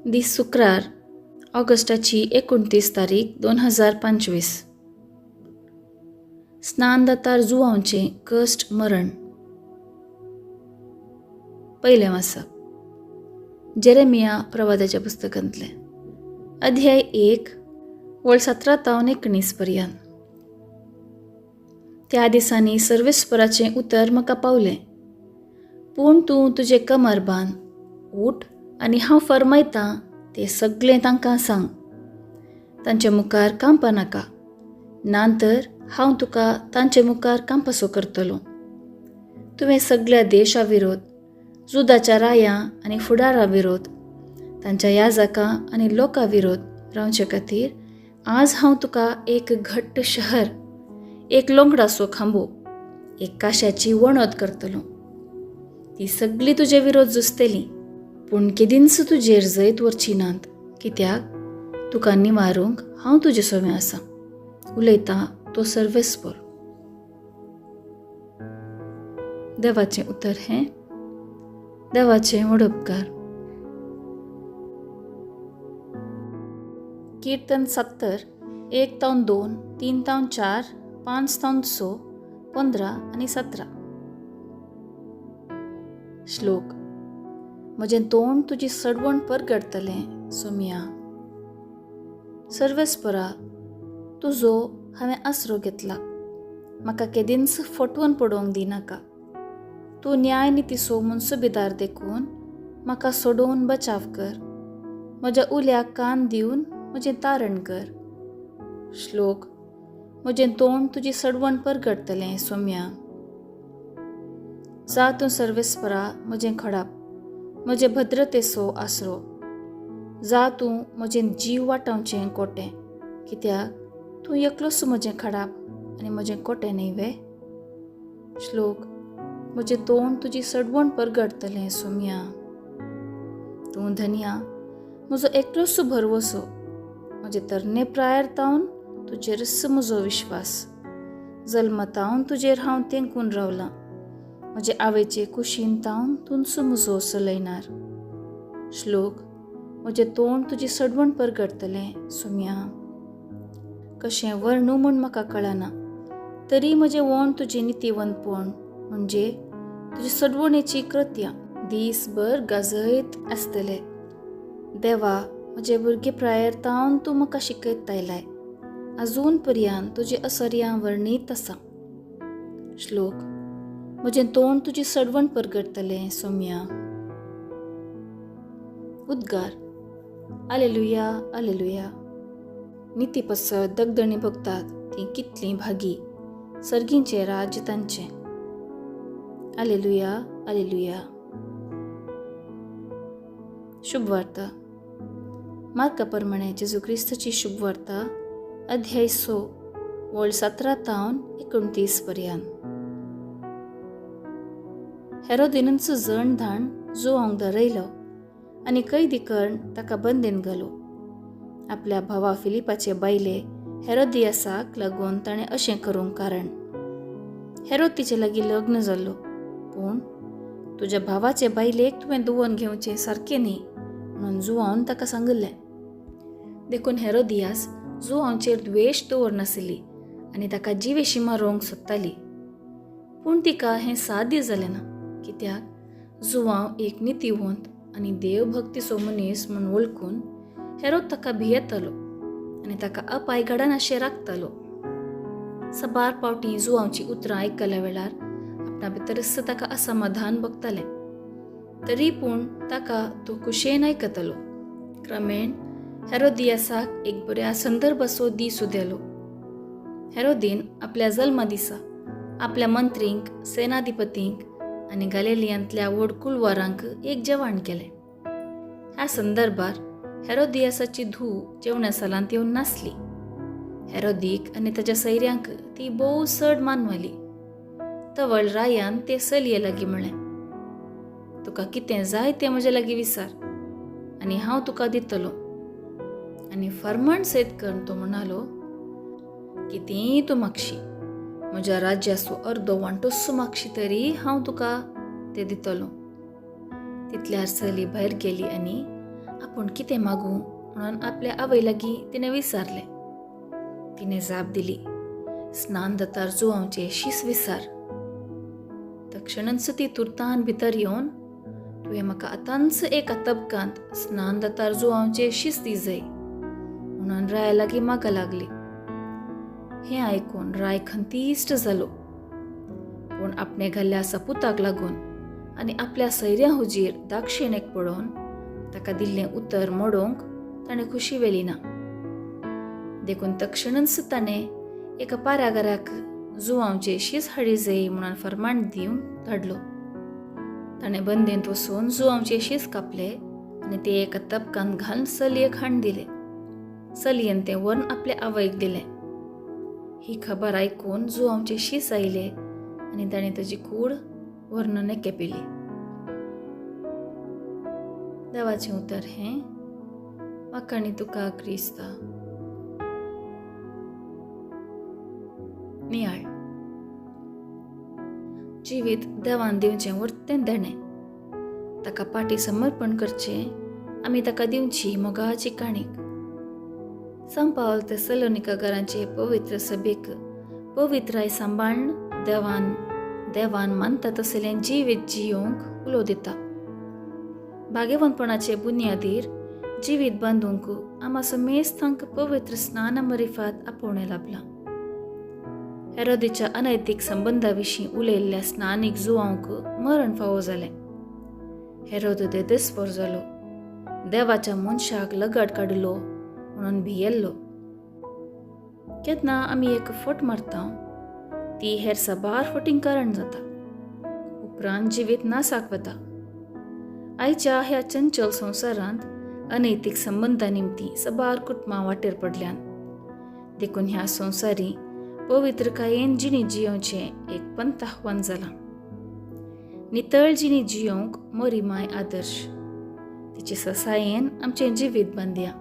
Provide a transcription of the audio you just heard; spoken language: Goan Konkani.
दीस शुक्रार, ऑगस्टाची 29 तारीख 2025. स्नानदातार जुवांचें कश्ट मरण. पयलें वाचप जेरेमिया प्रवादाच्या पुस्तकांतलें, अध्याय 1 वळ 17 तावन 19 पर्यंत. त्या दिसांनी सर्वेस्पराचें उतर म्हाका पावलें, पूण तूं तुजें कमर बांद, उठ आनी हांव फर्मायतां तें सगळें तांकां सांग. तांचे मुखार कांपा नाका, ना तर हांव तुका तांचे मुखार कांपासो करतलो. तुवें सगळ्या देशा विरोध, जुदाच्या राया आनी फुडारा विरोध, तांच्या याजकां आनी लोकां विरोध रावचे खातीर आज हांव तुका एक घट्ट शहर, एक लोंगडाचो खांबो, एक काश्याची वणत करतलो. ती सगळी तुजे विरोध झुजतली, पूण केदींच तुजेर जैत व्हरची नात, कित्याक तुका निवारूंक हांव तुजे सवें आसा, उलयता तो सर्वेस्पर. देवाचें उतर हें देवाचें व्हड उपकार. कीर्तन 70, 1 तावन 2, 3 तावन 4, 5 तावन 6, 15 आनी 17. श्लोक. म्हजें तोंड तुजी सडवण परगडतलें सोमया. सर्वेस्परा, तुजो हांवें आसरो घेतला, म्हाका केदींच फटवून पडोवंक दिनाका. तूं न्याय नितीचो मुन्सुबीदार देखून म्हाका सोडोवन बचाव कर. म्हज्या उल्याक कान दिवन म्हजें तारण कर. श्लोक. म्हजें तोंड तुजी सडवण परगडतलें सोम्या. जा तूं सर्वेस्परा म्हजें खडाप, म्हजे भद्रतेचो आसरो. जा तूं म्हजें जीव वाटावचें कोटें, कित्याक तूं एकलोच म्हजें खडाप आनी म्हजें कोटें न्हय वे. श्लोक. म्हजें तोंड तुजी सडवण परगडतलें सोम्या. तूं धनया म्हजो एकलोच भरवसो, म्हजे तरणे प्रायर तावन तुजेरच म्हजो विश्वास. जल्मतावन तुजेर हांव तेंकून रावलां, म्हजे आवयचे कुशीन तावन तूंच म्हजो चलयणार. श्लोक. म्हजें तोंड तुजी सडवण परगडतलें सोम्या. कशें वर्णू म्हूण म्हाका कळना, तरी म्हजें वोण तुजें नितीवंतपण म्हणजे तुजी सडवणेची कृत्यां दीसभर गाजयत आसतले. देवा, म्हजे भुरगे प्रायर तावन तूं म्हाका शिकयत आयलाय, अजून पर्यंत तुजी असर्यां वर्णीत आसा. श्लोक. म्हजें तोंड तुजी सडवण परगडतलें सोम्या. उद्गार. आलेलुया, आलेलुया. निती पसत दगदणी भोगतात तीं कितलीं भागी, सर्गींचें राज्य तांचें. आलेलुया, आलेलुया. शुभवार्ता. मार्का प्रमाणे जेजू क्रिस्ताची शुभवार्ता, अध्याय 6 वळ 17 तावन 29 पर्यंत. हेरोदीनूच जण धाण जुवांक दरयलो आनी कैदी करून ताका बंदीन घालो. आपल्या भावा फिलिपाचे बायले हेरोदियासाक लागून ताणें अशें करूंक कारण. हेरोद तिचे लागीं लग्न जाल्लो, पूण तुज्या भावाचे बायलेक तुवें दुवोन घेवचें सारकें न्ही म्हणून जुवान ताका सांगिल्लें. देखून हेरोदियास जुवांचेर द्वेश दवरनासली आनी ताका जिवेशी मारूंक सोदताली. पूण तिका हें साध्य जालें ना, कित्याक जुवांव एक नितीवंत आनी देवभक्तीचो मनीस म्हूण वळखून हेरोद ताका भियेतालो आनी ताका अपाय घडनाशें राखतालो. सबार पावटी जुवांची उतरां आयकल्या वेळार आपणा भितरच ताका असमाधान भोगतालें, तरी पूण ताका तो खुशयेन आयकतालो. क्रमेण हेरोदियासाक एक बऱ्या संदर्भाचो दीस उदेलो. हेरोदीन आपल्या जल्मा दिसा आपल्या मंत्रींक, सेनाधिपतींक आनी गालेलियांतल्या व्हड कुळवारांक एक जेवण केलें. ह्या संदर्भार हेरोदियासाची धूव जेवणा सालांत येवन नासली. हेरोदीक आनी ताच्या सैऱ्यांक ती भोव चड मानवली. तवळ रायान ते चलये लागीं म्हळें, तुका कितें जाय तें म्हजे लागीं विचार आनी हांव तुका दितलो. आनी फर्माण सयत करून तो म्हणालो, कितेंय तूं मागशी, म्हज्या राज्याचो अर्दो वांटोसो मागशी तरी हांव तुका ते दितलो. तितल्यार चली भायर गेली आनी आपूण कितें मागूं म्हणून आपल्या आवय लागीं तिणें विचारलें. तिणें जाप दिली, स्नान दातार जुवांवचें शीस विसार. तक्षणच ती तुर्तान भितर येवन, तुवें म्हाका आतांच एका तबकांत स्नान दातार जुवांवचें शीस दी जाय म्हणून राया लागीं मागा लागली. हें आयकून राय खंतीश्ट जालो, पूण आपणे घाल्ल्या सपुताक लागून आनी आपल्या सैऱ्यां हुजीर दाक्षिणेक पळोवन ताका दिल्लें उतर मोडोवंक ताणें खुशी वेली ना. देखून तक्षणच ताणें एका पारागाराक जुवांवचें शीस हाडी जाय म्हणून फर्माण दिवन धाडलो. ताणें बंदेंत वचून जुवांवचें शीस कापले आनी ते एका तबकांत घालून चलयेक हाडून दिलें. चलयेन तें व्हरून आपले आवयक दिलें. ही खबर आयकून जुवांवचें शीस आयलें आनी ताणें ताजी कूड व्हरून नेके पिली. देवाचें उतर हें म्हाका आनी तुका क्रिस्ता. नियाळ. जिवीत देवान दिवचें वर्तें देणें, ताका पाटी समर्पण करचें आमी ताका दिवची मोगाची काणीक. सांव पावल तेसलोनिका घरांचे पवित्र सभेक पवित्राय सांबाळून देवान देवान मानता तसलें जिवीत जियोवंक उलो दिता. भाग्यवंतपणाचे बुन्यादीर जिवीत बांदूंक आमा समेस्तांक पवित्र स्नान मरिफात आपोवणें लाभलां. हेरोदीच्या अनैतीक संबंदा विशीं उलयल्ल्या स्नानीक जुवांक मरण फावो जालें. हेरोद देदेस्पोर जालो, देवाच्या मनशाक लगट काडलो म्हणून भियेल्लो. केन्ना आमी एक फट मारता ती हेर साबार फटींग कारण जाता, उपरांत जिवीत नासाक वता. आयच्या ह्या चंचल संवसारांत अनैतीक संबंदा निमती साबार कुटुंबां वाटेर पडल्यान, देखून ह्या संवसारी पवित्रकायेन जिणी जियोवचें एक पंथ आव्हान जालां. नितळ जिणी जियोवंक मोरी माय आदर्श, तिचे ससायेन आमचें जिवीत बांदया.